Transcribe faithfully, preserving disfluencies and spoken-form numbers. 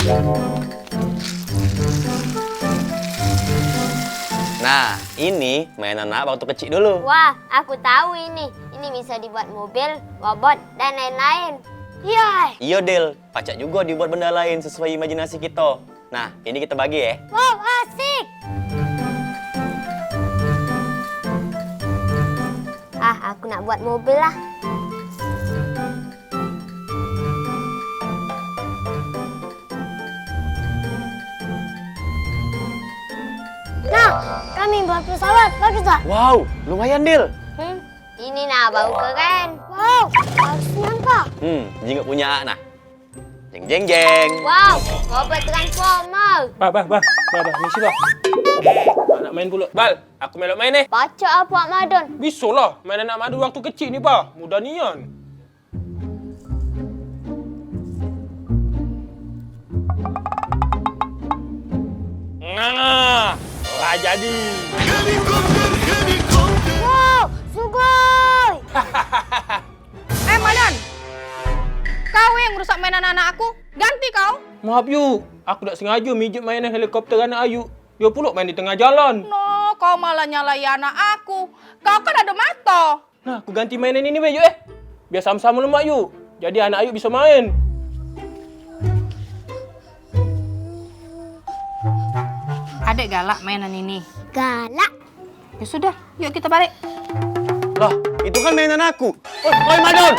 Nah, ini mainan nak waktu kecik dulu. Wah, aku tahu ini. Ini bisa dibuat mobil, robot, dan lain-lain. Iya. Iyo, Del. Pacak juga dibuat benda lain sesuai imajinasi kita. Nah, ini kita bagi, ya. Wow, asik. Ah, aku nak buat mobil lah. Nah, kami buat pesawat, bagus tak? Wow, lumayan, Dil. Hmm, ini nah baru keren. Wow, bagus nyangka. Hmm, jingok punya nah. Jeng jeng jeng. Wow, robot transformer. Bah, bah, bah, bah, bah, misi bah. Nak main pula. Bal, aku melok main eh. Pacak apa Madon? Bisolah, main anak Madon waktu kecik ni bah, mudah nian. Nah, lah jadi. Helikopter, helikopter. Wow, sugoi. Eh, Madan! Kau yang rusak mainan anak aku. Ganti kau. Maaf, Yu. Aku dak sengaja mijet mainan helikopter anak Ayu. Dia pulak main di tengah jalan. No, kau malah nyalai anak aku. Kau kan ada mata. Nah, aku ganti mainan ini be, Yu, eh. Biar sama-sama lemak, Yu. Jadi anak Ayu bisa main. Adek galak mainan ini. Galak. Ya sudah, yuk kita balik. Lah, itu kan mainan aku. Oi, oi, Madon!